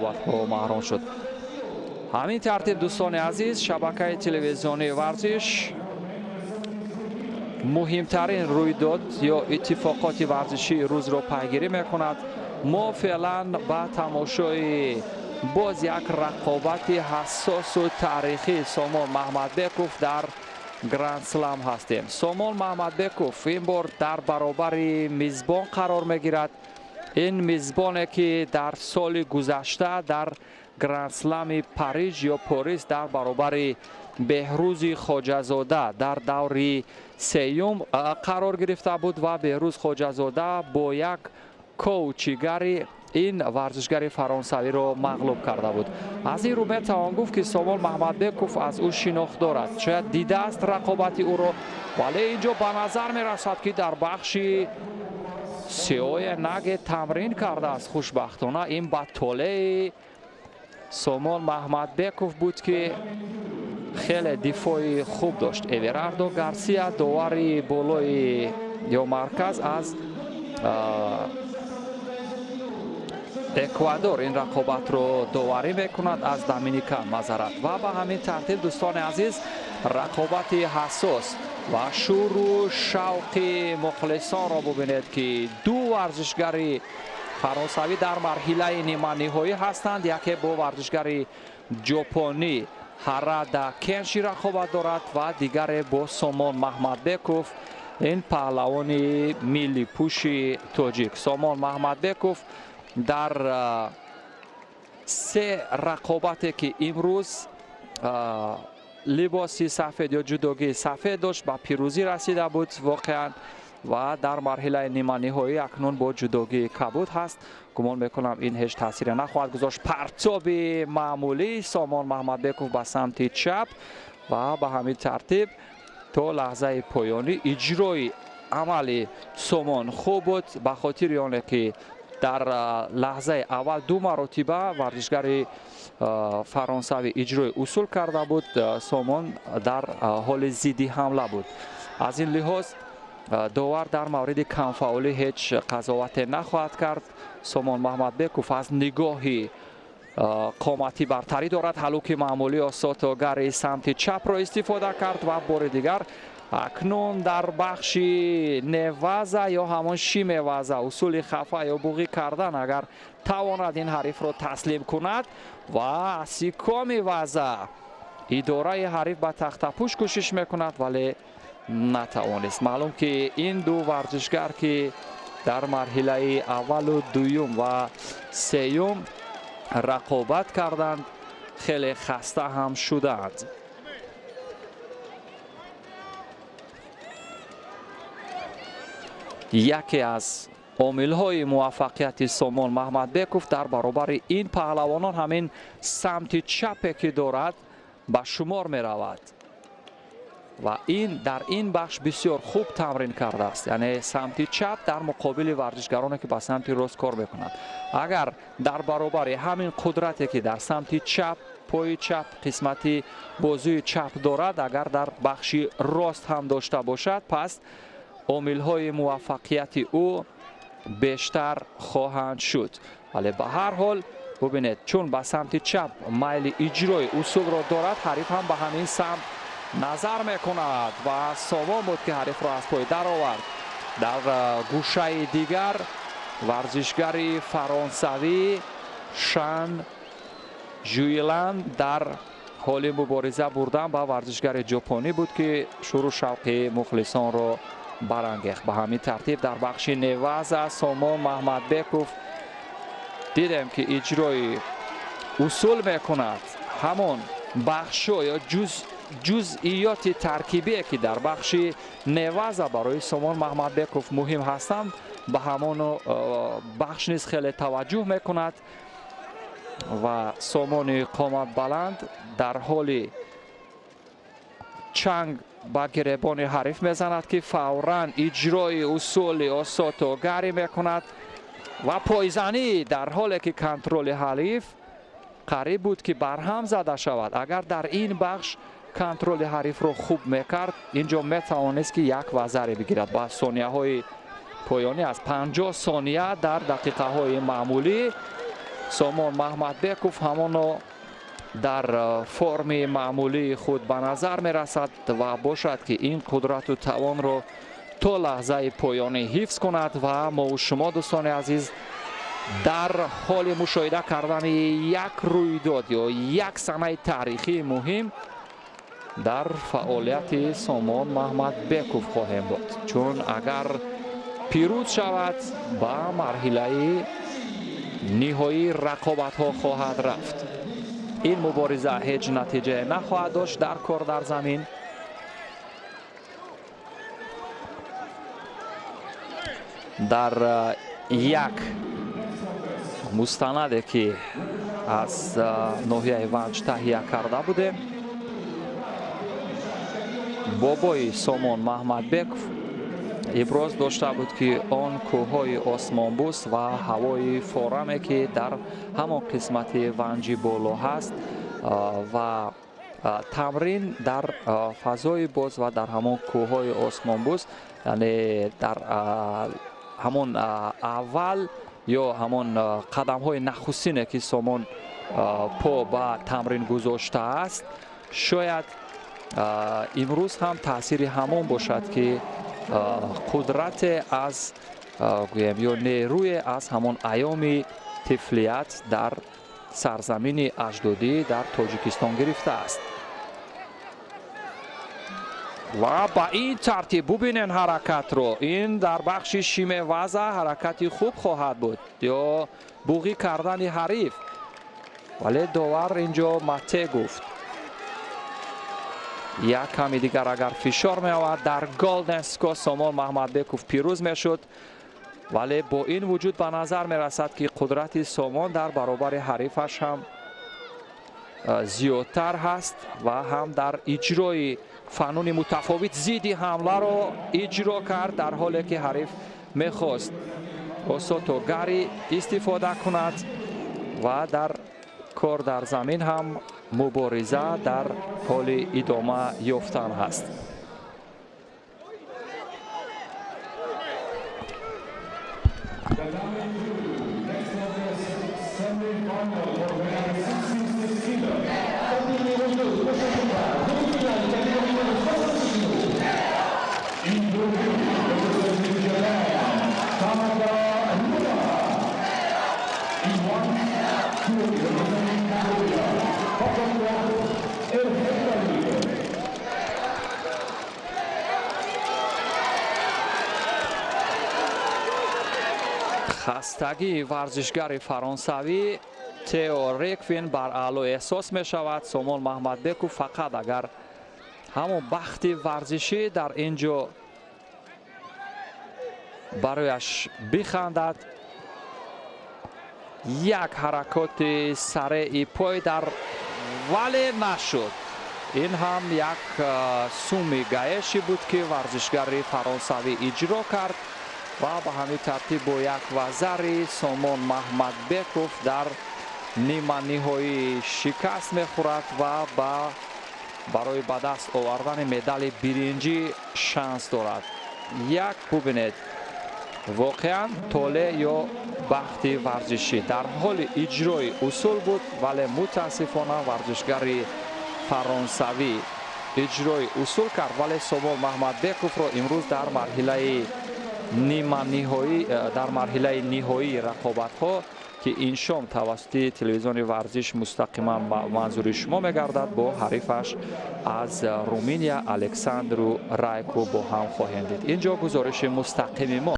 рақобатҳо маҳрум шуд. Ҳамин тартиб, дӯстони азиз, шабакаи телевизионии варзиш муҳимтарин рӯйдод ё иттифоқоти варзишии рӯзро пайгирӣ мекунад. Мо феълан ба тамошои боз як рақобати ҳассосу таърихии Сомон Маҳмадбеков дар Гранд-слам ҳастем. Сомон Маҳмадбеков ин бор дар баробари мизбон қарор мегирад. Ин мизбоне ки дар соли гузашта дар Гранд-слами Париж ё Порис дар баробари Беҳрӯзи Хоҷазода дар даври сеюм қарор гирифта буд ва Беҳрӯз Хоҷазода бо як коучигари ин варзишгари фаронсавиро мағлуб карда буд. Аз ин рӯ метавон гуфт, ки Сомон Маҳмадбеков аз ӯ шинохт дорад, шояд дидааст рақобати ӯро, вале ин ҷо ба назар мерасад, ки дар бахши сеоя наге тамрин кардааст. Хушбахтона, ин ба толеи Сомон Маҳмадбеков буд, ки хеле дифои хуб дошт. Эверардо Гарсия, довари болои ё марказ аз Эквадор, ин рақобатро доварӣ мекунад, аз Доминикан, маъзарат. Ва ба ҳамин тартиб, дӯстони азиз, рақобати ҳассос ва шӯру шавқи мухлисонро бубинед, ки ду варзишгари фаронсавӣ дар марҳилаи ниманиҳоӣ ҳастанд. Яке бо варзишгари ҷопонӣ Ҳарада Кенши рақобат дорад ва дигаре бо Сомон Маҳмадбеков, ин паҳлавони миллипӯши тоҷик. Сомон Маҳмадбеков дар се рақобате, ки имрӯз либоси сафед ё ҷудогии сафед дошт, ба пирӯзӣ расида буд воқеан ва дар марҳилаи ниманиҳоӣ акнун бо ҷудогии кабуд ҳаст. Гумон мекунам, ин ҳеҷ таъсире нахоҳад гузошт. Партоби маъмулии Сомон Маҳмадбеков ба самти чап ва ба ҳамин тартиб то лаҳзаи поёнӣ иҷрои амали Сомон хуб буд, ба хотири оне ки дар лаҳзаи аввал ду маротиба варзишгари фаронсавӣ иҷрои усул карда буд. Сомон дар ҳоли зидди ҳамла буд. Аз ин лиҳоз довар дар мавриди камфаъолӣ ҳеҷ қазовате нахоҳад кард. Сомон Маҳмадбеков аз нигоҳи қоматӣ бартарӣ дорад. Ҳалуки маъмулӣ осотогари самти чапро истифода кард ва бори дигар акнун дар бахши неваза ё ҳамон шимеваза, усули хафа ё буғӣ кардан, агар тавонад ин ҳарифро таслим кунад ва сикоми ваза идораи ҳариф ба тахтапӯш кӯшиш мекунад, вале натавонист. Маълум, ки ин ду варзишгар, ки дар марҳилаи аввалу дуюм ва сеюм рақобат карданд, хеле хаста ҳам шудаанд. Яке аз омилҳои муваффақияти Сомон Маҳмадбеков дар баробари ин паҳлавонон ҳамин самти чапе, ки дорад, ба шумор меравад ва ин дар ин бахш бисёр хуб тамрин кардааст, яъне самти чап дар муқобили варзишгароне, ки ба самти рост кор мекунанд. Агар дар баробари ҳамин қудрате, ки дар самти чап, пои чап, қисмати бозуи чап дорад, агар дар бахши рост ҳам дошта бошад, пас омилҳои муваффақияти ӯ бештар хоҳанд шуд. Вале ба ҳар ҳол, бубинед, чун ба самти чап майли иҷрои усулро дорад, ҳариф ҳам ба ҳамин самт назар мекунад ва Сомон буд, ки ҳарифро аз пой даровард. Дар гӯшаи дигар варзишгари фаронсавӣ Шан Жуилан дар ҳоли мубориза бурдан ба варзишгари ҷопонӣ буд, ки шурӯ шавқи мухлисонро барангехт. Ба ҳамин тартиб дар бахши неваза Сомон Маҳмадбеков дидем, ки иҷрои усул мекунад. Ҳамон бахшҳо ё ҷузъиёти таркибие, ки дар бахши неваза барои Сомон Маҳмадбеков муҳим ҳастанд, ба ҳамон бахш низ хеле таваҷҷӯҳ мекунад ва Сомони қоматбаланд дар ҳоли чанг ба гиребони ҳариф мезанад, ки фавран иҷрои усули осотогарӣ мекунад ва пойзанӣ, дар ҳоле ки контроли ҳариф қариб буд, ки барҳам зада шавад. Агар дар ин бахш контроли ҳарифро хуб мекард, ин ҷо метавонист, ки як вазаре бигирад. Ба сонияҳои поёнӣ аз 50 сония дар дақиқаҳои маъмулӣ Сомон Маҳмадбеков ҳамоно дар форми маъмулии худ ба назар мерасад ва бошад, ки ин қудрату тавонро то лаҳзаи поёнӣ ҳифз кунад. Ва мову шумо, дӯстони азиз, дар ҳоли мушоҳида кардани як рӯйдод ё як санаи таърихии муҳим дар фаъолияти Сомон Маҳмадбеков хоҳем буд, чун агар пирӯз шавад, ба марҳилаи ниҳоии рақобатҳо хоҳад рафт. Ин мубориза ҳеҷ натиҷае нахоҳад дошт дар кор дар замин. Дар як мустанаде, ки аз ноҳияи Ванҷ таҳия карда будем, бобои Сомон Маҳмадбеков иброз дошта буд, ки он кӯҳҳои осмонбӯс ва ҳавои фораме, ки дар ҳамон қисмати Ванҷи боло ҳаст, ва тамрин дар фазои боз ва дар ҳамон кӯҳҳои осмонбӯс, яъне дар ҳамон аввал ё ҳамон қадамҳои нахустине, ки Сомон по ба тамрин гузоштааст, шояд имрӯз ҳам таъсири ҳамон бошад, ки қудрате аз, гӯем, ё нерӯе аз ҳамон айёми тифлият дар сарзамини аҷдодӣ дар Тоҷикистон гирифтааст. Ва ба ин тартиб бубинен ҳаракатро. Ин дар бахши шимеваза ҳаракати хуб хоҳад буд ё буғӣ кардани ҳариф, вале довар инҷо мате гуфт. Як ками дигар агар фишор меовард, дар golden score Сомон Маҳмадбеков пирӯз мешуд, вале бо ин вуҷуд ба назар мерасад, ки қудрати Сомон дар баробари ҳарифаш ҳам зиёдтар ҳаст ва ҳам дар иҷрои фануни мутафовит зидди ҳамларо иҷро кард, дар ҳоле ки ҳариф мехост осотогари истифода кунад. Ва дар кор дар замин ҳам мубориза дар ҳоли идома ёфтан ҳаст. Хастагии варзишгари фаронсавӣ Тео Реквин бар аъло эҳсос мешавад. Сомон Маҳмадбеков фақат агар ҳамон бахти варзишӣ дар ин ҷо барояш бихандад, як ҳаракоти сареи пой дар, вале нашуд. Ин ҳам як суми гаешӣ буд, ки варзишгари фаронсавӣ иҷро кард ва ба ҳамин тартиб бо як вазари Сомон Маҳмадбеков дар ниманиҳоӣ шикаст мехӯрад ва барои ба даст овардани медали биринҷӣ шанс дорад. Як бубинед, воқеан толеъ ё бахти варзишӣ дар ҳоли иҷрои усул буд, вале мутаассифона варзишгари фаронсавӣ иҷрои усул кард, вале Сомон Маҳмадбековро имрӯз дар марҳилаи ниманиҳоӣ, дар марҳилаи ниҳоии рақобатҳо, ки ин шом тавассути телевизиони варзиш мустақиман манзури шумо мегардад, бо ҳарифаш аз Руминия Александру Райку бо ҳам хоҳем дид. Ин ҷо гузориши мустақими мо.